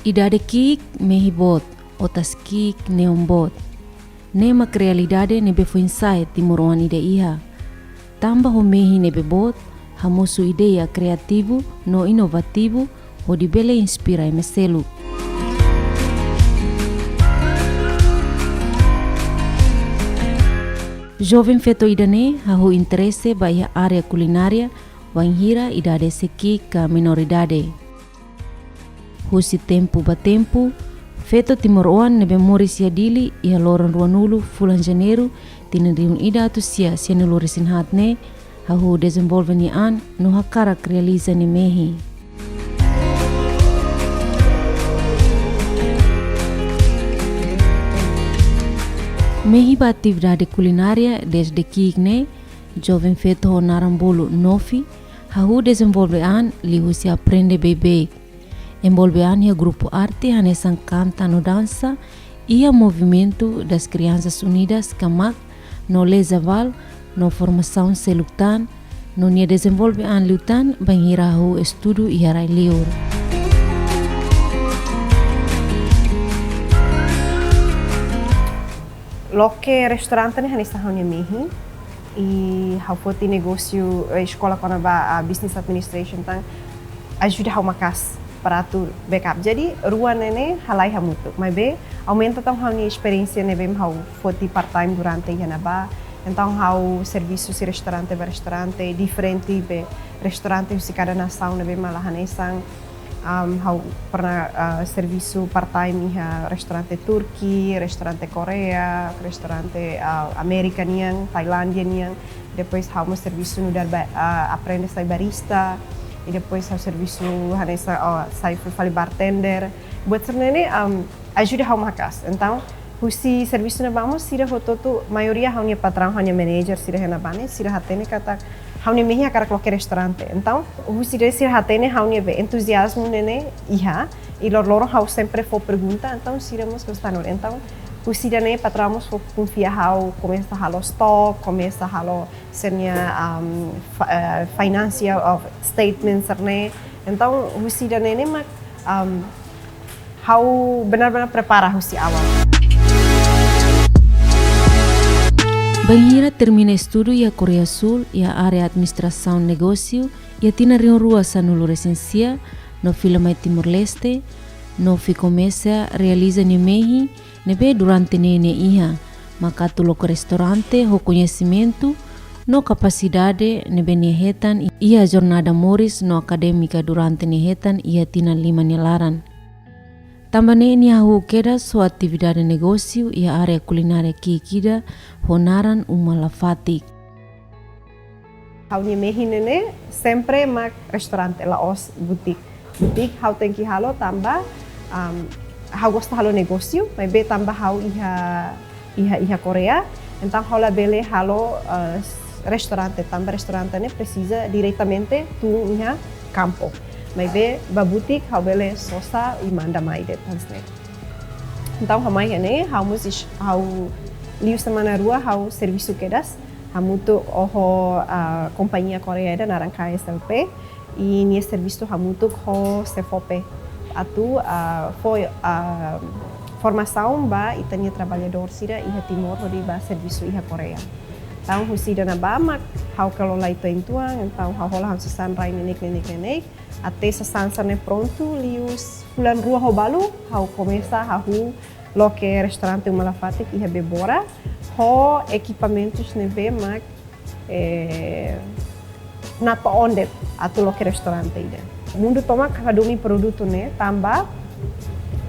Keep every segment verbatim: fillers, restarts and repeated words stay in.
Idade ki'ik mehi boot, otas ki'ik neon boot. Ne'e mak realidade ne'ebé foin-sa'e timoroan ida iha. Tanba ho mehi ne'ebé boot, hamosu ideia kriativu no inovativu hodi bele inspira ema seluk. Joven feto ida-ne'e hahú interese ba iha área kulinária, bainhira idade sei ki'ik ka menoridade. Husi tempu ba tempu, feto timoroan ne'ebé moris iha Dili iha loron ruanulu fulan Janeiru tinan rihun ida atus sia sianulu-resin-haat ne'e, hahú dezenvolve nia an no hakarak realiza nia mehi. Mehi ba atividade kulinária dezde ki'ik ne'e, joven feto ho naran bolu Nofi, hahú dezenvolve an liuhusi aprende beibeik. Envolve an iha grupu arte hanesan kanta no dansa, iha Movimento das Crianças Unidas ka mak, no Lezaval, no formasaun seluk tan, no nia dezenvolve an liután bainhira hahú estudu iha rai-liur. Loke restaurante ne'e hanesan ha'u-nia mehi, i ha'u foti negósiu, eh, eskola kona-ba, ah, business administration tan ajuda ha'u maka'as para atu backup. Jadi, rua ne'e ne'e halai hamutuk. Maibé, aumenta tan ha'u-nia esperiénsia ne'ebé ha'u foti part-time durante iha ne'ebá. Entaun, ha'u servisu husi restaurante ba restaurante, diferente be restaurante husi kada nasaun ne'ebé mak la hanesan. Am, ha'u pernah, ah, servisu part-time iha restaurante Turki, restaurante Korea, restaurante, ah, Amérika nian, Tailándia nian. Depois ha'u mós servisu nu'udar ba-, ah, aprende sai barista. I depois ha'u servisu hanesan, oh, sai fali bartender. Buat sira-ne'e ne'e, am, ajuda ha'u maka'as. Entaun, husi servisu ne'ebá mós sira hotu-hotu, maioria ha'u-nia patraun, ha'u-nia manager sira iha ne'ebá ne'e, sira hatene katak ha'u-nia mehi hakarak loke restaurante. Entaun, husi ida-ne'e sira hatene ha'u-nia be entuziazmu ne'e ne'e iha, i lor-loron ha'u sempre fó pergunta, entaun sira mós gosta hanorin. Entaun, husi ida-ne'e patraun mós fó konfia ha'u, komesa halo stock, komesa halo sira-nia, um, fa-, eh, financial of statements sira-ne'e. Entaun, husi ida-ne'e ne'e mak, um, ha'u benar-benar prepara husi awal. Bainhira termina estudu iha Koreia Súl, iha área administrasaun negósiu, iha tinan rihun rua sanulu-resin-sia, no fila mai Timor-Leste, Nofi komesa realiza nia mehi, ne'ebé durante ne'e nia iha, mak atu loke restaurante ho koñesimentu no kapasidade ne'ebé nia hetan iha jornada moris no akadémika durante nia hetan iha tinan lima nia laran. Tanba ne'e nia hahú kedas ho atividade negósiu iha área kulinária ki'ik ida ho naran Uma Lafatik. Ha'u-nia mehi ne'e ne'e sempre mak restaurante, la'ós butik. Butik ha'u tenke halo tanba, am, ha'u gosta halo negósiu, maibé tanba ha'u iha, iha, iha Koreia, entaun ha'u labele halo, eh, restaurante, tanba restaurante ne'e presiza diretamente tun iha kampu. Maibé ba butik ha'u bele sosa i manda mai de'it hanesan ne'e. Entaun, ha'u mai iha ne'e, ha'u mós is-, ha'u liu semana rua, ha'u servisu kedas, hamutuk ho, ah, kompañia Koreia ida naran K S L P, i nia servisu hamutuk ho SEFOPE. Atu, ah, fó, ah, formasaun ba ita-nia traballadór sira iha Timor hodi bá servisu iha Koreia. Entaun, husi ida-ne'ebá mak ha'u kelola uitoan, entaun ha'u hola ha'u-nia sasán rai neineik, neineik, neineik. Até sasán sira-ne'e prontu, liu fulan rua ho balu, ha'u komesa hahú loke restaurante Uma Lafatik iha Bebora, ho ekipamentus ne'ebé mak, eh, natoon de'it atu loke restaurante ida. Mundu tomak hadomi produtu ne'e, tanba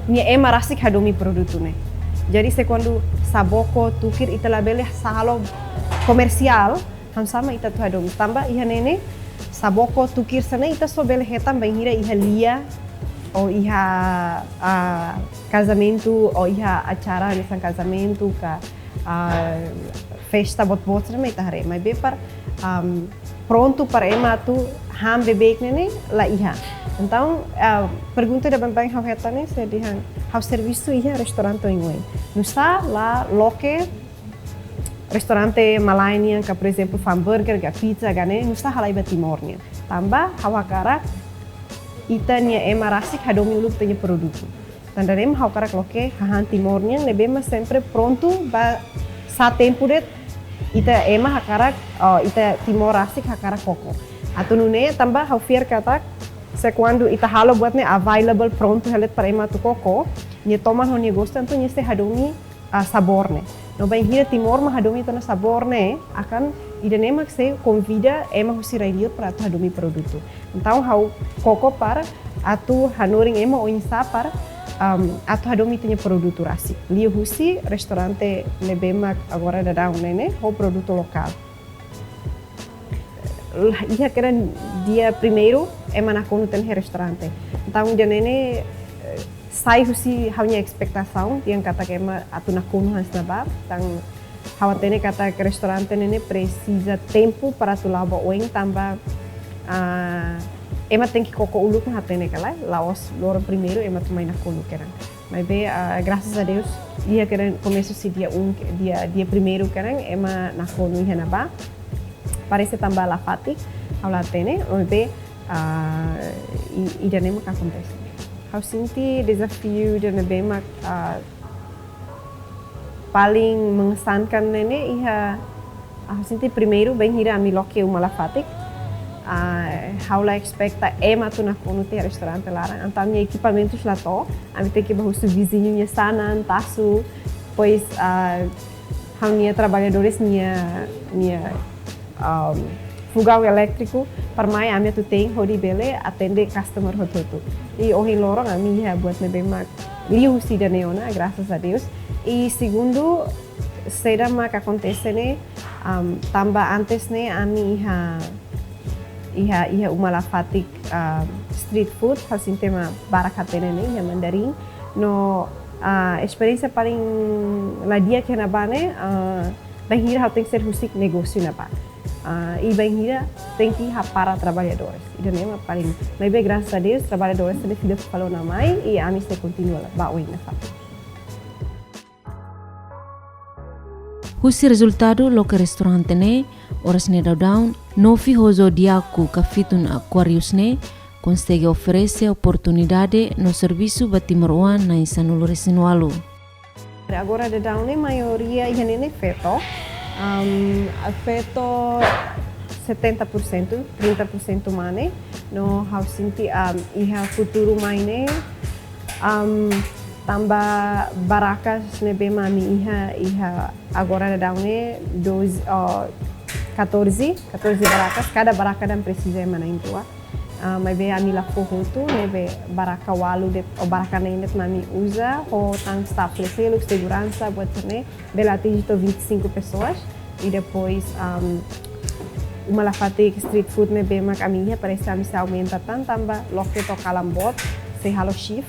nia ema rasik hadomi produtu ne'e. Jadi, se kuandu saboko, tukir, ita labele halo komersiál, hanesan ita atu hadomi. Tanba iha ne'e ne'e, saboko, tukir sira-ne'e ita só bele hetan bainhira iha lia, ou iha, ah, kazamentu, ou iha acara hanesan kazamentu ka, ah, festa boot-boot sira-ne'e mak ita haree. Maibé para, am, prontu para ema atu han beibeik ne'e ne'e la iha. Entaun, ah, pergunta ida baibain ha'u hetan ne'e, se dehan ha'u servisu iha restaurante oin-oin. Nusá la loke restaurante malae nian ka, por ezemplu, Fine Burger ka, pizza ka ne'e, nusá halai ba Timor nian. Tanba ha'u hakarak ita-nia ema rasik hadomi uluk ita-nia produtu. Tanba ne'e mak ha'u hakarak loke hahán Timor nian ne'ebé mak sempre prontu ba sá tempu de'it ita ema hakarak, oh, ita Timor rasik hakarak koko. Atu nune'e tanba ha'u fiar katak se kuandu ita halo buat ne'e available prontu hela de'it para ema atu koko, nia toman ho nia gosta, entaun nia sei hadomi, ah, sabór ne'e. No bainhira Timor mak hadomi tiha ona sabór ne'e, akan ida-ne'e mak sei konvida ema husi rai-liur para atu hadomi produtu. Entaun ha'u koko para atu hanorin ema oinsá para, am, atu hadomi ita-nia produtu rasik. Liuhusi restaurante ne'ebé mak agora daudaun ne'e ne'e, ho produtu lokál. Iha kedan dia primeiru ema nakonu tiha ona iha restaurante. Entaun ida-ne'e ne'e, eh, sai husi ha'u-nia espetasaun, dehan katak ema atu nakonu hanesan ne'ebá. Entaun ha'u hatene katak restaurante ne'e ne'e presiza tempu para atu la'o ba oin tanba, ah, ema tenke koko uluk mak hatene ka lae, la'ós loron primeiru ema atu mai nakonu kedan. Maibé, ah, grasas a Deus, iha kedan komesu husi dia um, dia, dia primeiru kedan, ema nakonu iha ne'ebá. Parese tanba la fatik, ha'u la hatene, maibé, ah, i, ida-ne'e mak akontese. Ha'u sente dezafiu ida ne'ebé mak, ah, paling mengesankan ne'e ne'e iha, ah, ha'u sente primeiru bainhira ami loke uma la fatik. Ah, ha'u la espeta ema atu nakonu tiha restaurante laran, entaun ami-nia ekipamentus la to'o, ami tenke bá husu viziñu nia sanan, tasu, depois, ah, ha'u-nia traballadores nia, nia, um, fogaun elétriku para mai ami atu te'in hodi bele atende customer hotu-hotu. I ohin loron ami iha buat ne'ebé mak liuhusi ida-ne'e ona, grasas a Deus. I segundu, saida mak akontese ne'e, um, tanba antes ne'e ami iha, iha, iha uma la fatik, um, street food, ha'u sente ema barak hatene ne'e, iha Mandarin. No, ah, esperiénsia paling la di'ak iha ne'ebá ne'e, ah, bainhira ha'u tenke ser husik negósiu ne'ebá. Ah, i bainhira tenke hapara traballadores. Ida-ne'e mak paling. Maibé grasas a Deus, traballadores ne'e fila fali ona mai, i ami sei kontinua la, ba oin nafatin. Husi rezultadu loke restaurante ne'e, oras ne'e daudaun, Novi ho Zodiaco ka Fitun Aquarius ne'e, konsege oferese oportunidade no servisu ba timoroan na'in sanulu-resin-ualu. Agora daudaun ne'e maioria iha ne'e ne'e feto. Am, feto setenta por cento, trinta por cento mane. No ha'u sente, am, iha futuru mai ne'e, am, tanba barakas ne'ebé mak ami iha, iha agora daudaun ne'e doze, oh, catorze, catorze barakas, kada baraka dehan presiza ema na'in-rua. Ah, maibé ami la fó hotu, ne'ebé baraka ualu de'it, ou baraka neen de'it mak ami uza, ho tan staff ne'e seluk, seguransa, buat sira-ne'e, bele atinje to'o vinte e cinco pessoas. I depois, am, uma la fatik street food ne'ebé mak ami iha, parese ami sei aumenta tan, tanba loke to'o kalan boot, sei halo shift,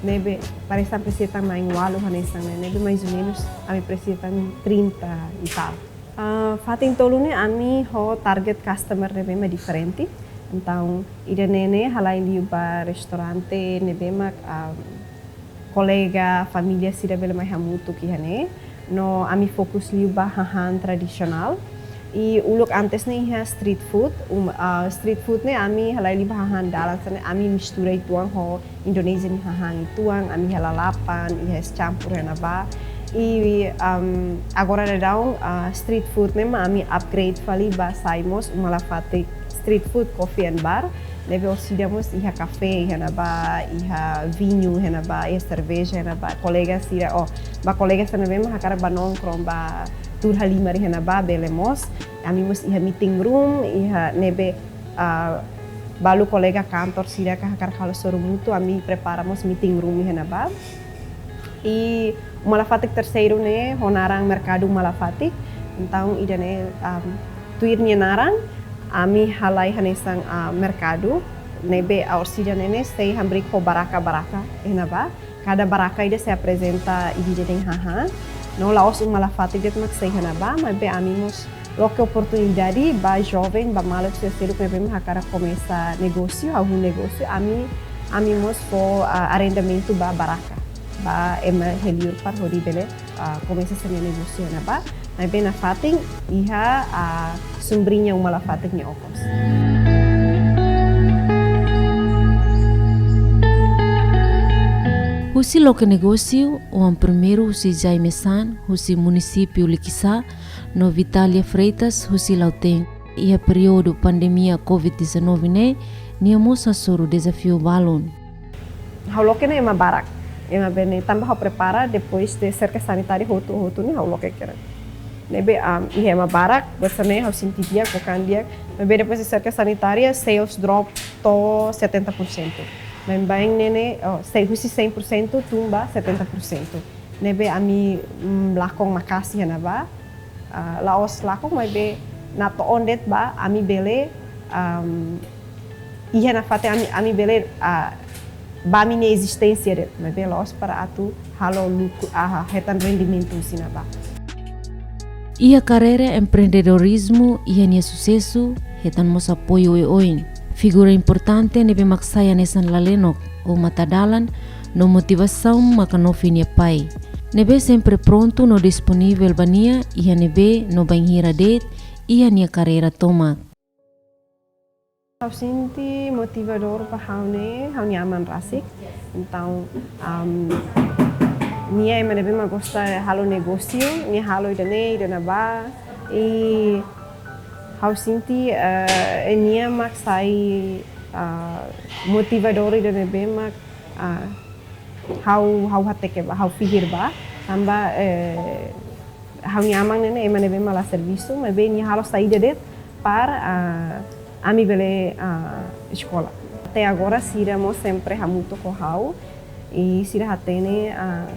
ne'ebé parese ami presiza tan na'in-ualu hanesan ne'e, ne'ebé mais ou menos ami presiza tan trinta e tal. Ah, fatin tolu ne'e ami ho target customer ne'ebé mak diferente. Entaun, ida-ne'e ne'e halai liu ba restaurante ne'ebé mak, ah, kolega, família sira bele mai hamutuk iha ne'e. No ami fokus liu ba hahán tradisionál. I uluk antes ne'e iha street food, um, ah, street food ne'e ami halai liu ba hahán dalan sira-ne'e, ami mistura uitoan ho Indonézia nia hahán uitoan, ami iha lalapan, iha es campur iha ne'ebá. I, um, agora daudaun, ah, street food ne'e mak ami upgrade fali ba sai mós uma la fatik street food, coffee and bar. Ne'ebé orsida mós iha kafé iha ne'ebá, iha viñu iha ne'ebá, iha serveja iha ne'ebá. Kolega sira, oh, ba kolega sira ne'ebé mak hakarak ba nongkrong, ba tuur halimar iha ne'ebá, bele mós. Ami mós iha meeting room, iha ne'ebé, ah, balu kolega kantor sira ka hakarak halo sorumutu, ami prepara mós meeting room iha ne'ebá. I uma la fatik terseiru ne'e ho naran merkadu uma la fatik. Entaun ida-ne'e, am, tuir nia naran, ami halai hanesan, ah, merkadu, ne'ebé orsida ne'e ne'e sei hamriik ho baraka-baraka iha ne'ebá. Kada baraka ida sei aprezenta ida-idak nia hahán. No la'ós uma la fatik de'it mak sei iha ne'ebá, maibé ami mós loke oportunidade ba joven, ba maluk sira seluk ne'ebé mak hakarak komesa negósiu, hahú negósiu, ami, ami mós fó, ah, arrendamentu ba baraka, ba ema iha li'ur para hodi bele, ah, komesa sira-nia negósiu iha ne'ebá. Maibé nafatin iha, ah, sombriña uma la fatik nia okos. Husi loke negósiu, oan primeiru husi Jaime San, husi munisípiu Likisá, no Vitalia Freitas, husi Lautém. Iha períodu pandemia covid dezanove ne'e, nia mós hasoru dezafiu balun. Ha'u loke ne'e ema barak. Ema bele tanba ha'u prepara depois de serka sanitária hotu-hotu ne'e ha'u loke kera. Ne'ebé, um, iha ema barak, buat sira-ne'e ha'u sente di'ak, koko an di'ak. Maibé depois de serka sanitária, sales drop to'o setenta por cento. Maibé ne'e ne'e, oh, sei husi cem por cento tun ba setenta por cento. Ne'ebé ami, mm, lakon maka'as iha ne'ebá. Ah, la'ós lakon maibé natoon de'it ba ami bele, am, iha nafatin ami, ami bele, ah, ba ami-nia ezisténsia de'it, maibé la'ós para atu halo lukru, ah, hetan rendimentu husi ne'ebá. Iha karreira empreendedorizmu, iha nia susesu, hetan mós apoiu oioin. Figura importante ne'ebé mak sai hanesan lalenok ou matadalan no motivasaun maka Nofi nia pai, ne'ebé sempre prontu no disponivel ba nia iha ne'ebé no bainhira de'it iha nia karreira tomak. Ha'u sente motivadór ba ha'u ne'e ha'u-nia aman rasik. Entaun, am, nia ema ne'ebé mak gosta halo negósiu, nia halo ida-ne'e, ida-ne'ebá. I ha'u sente, eh, nia mak sai, ah, motivadór ida ne'ebé mak, ah, ha'u, ha'u hateke ba, ha'u fihir ba, tanba, eh, ha'u-nia aman ne'e ne'e ema ne'ebé mak la servisu, maibé nia halo saida de'it para, ah, ami bele, ah, eskola. Até agora sira mós sempre hamutuk ho ha'u, i sira hatene, ah,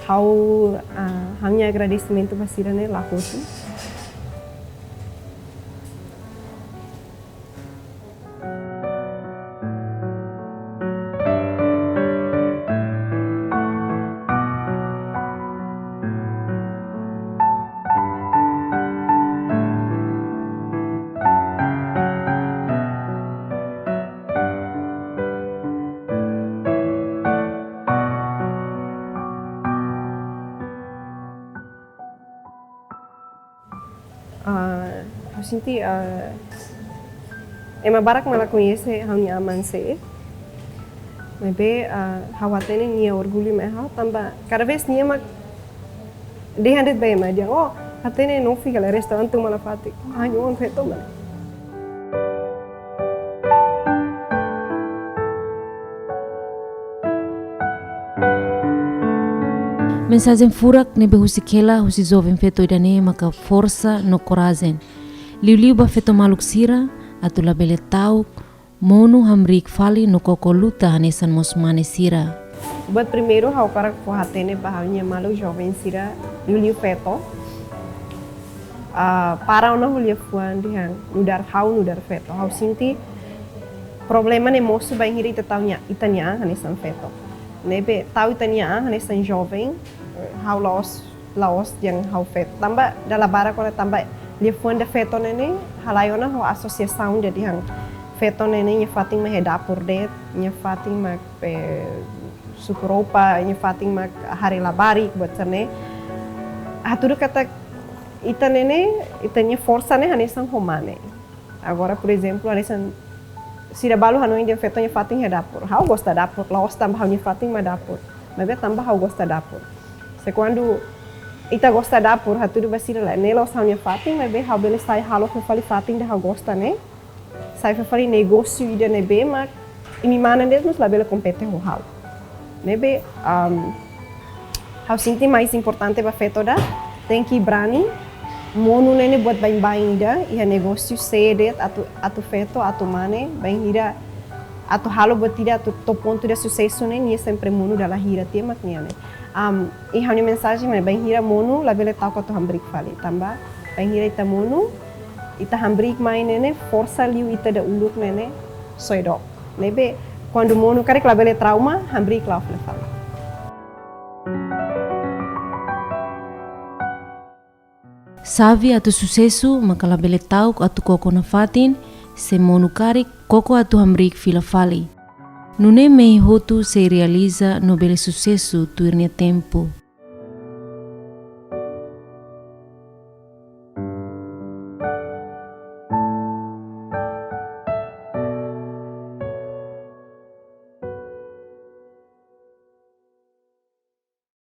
ha'u, ah, ha'u-nia agradesimentu ba sira ne'e la hotu. Ah, ha'u sente, ah, ema barak mak la koñese ha'u-nia aman sé. Maibé, ah, ha'u hatene nia orgullu mai ha'u, tanba kada vez nia mak dehan de'it ba ema, dehan, "Oh, hatene Nofi hela restaurante uma nafatin." Ah, nia oan feto mana. Mensajen furak ne'ebé husik hela husi joven feto ida-ne'e maka forsa no korajen. Liuliu ba feto maluk sira, atu labele ta'uk, monu hamriik fali no koko luta hanesan mós mane sira. Buat primeiru ha'u hakarak fó hatene ba ha'u-nia maluk joven sira, liuliu feto. Ah, para ona ho liafuan dehan nu'udar ha'u nu'udar feto. Ha'u sente problema ne'e mosu bainhira ita tau nia, ita-nia an hanesan feto. Ne'ebé tau ita-nia an hanesan joven, ha'u la'ós, la'ós dehan ha'u feto. Tanba dala barak ona tanba liafuan ida feto ne'e ne'e halai ona ho asosiasaun ida dehan feto ne'e ne'e nia fatin mak iha dapur de'it, nia fatin mak, eh, suku roupa, nia fatin mak haree labarik, buat sira-ne'e. Hatudu katak ita ne'e ne'e, ita-nia forsa ne'e hanesan ho mane. Agora, por ezemplu, hanesan sira balu hanoin dehan feto nia fatin iha dapur. Ha'u gosta dapur, la'ós tanba ha'u-nia fatin mak dapur. Maibé tanba ha'u gosta dapur. Se kuandu ita gosta dapur, hatudu ba sira lae, ne'e la'ós ha'u-nia fatin, maibé ha'u bele sai halo fali fatin ida ha'u gosta ne'e. Sai fali negósiu ida ne'ebé mak imi mane de'it mós labele kompete ho ha'u. Ne'ebé, um, ha'u sente mais importante ba feto ida, tenke brani, monu ne'e ne'e buat baibain ida, iha negósiu sé de'it atu, atu feto, atu mane, bainhira atu halo buat ida atu to'o pontu ida susesu ne'e, nia sempre monu dala hira tiha mak nia ne'e. Um, i ha'u-nia mensajen mak bainhira monu labele ta'uk atu hamriik fali. Tanba bainhira ita monu, ita hamriik mai ne'e ne'e, forsa liu ita-nia uluk ne'e ne'e soe dook. Ne'ebé, kuandu monu karik labele trauma, hamriik la'o fila fali. Xave atu susesu maka labele ta'uk atu koko nafatin, se monu karik, koko atu hamriik fila fali. Nune'e mehi hotu sei realiza no bele susesu tuir nia tempu.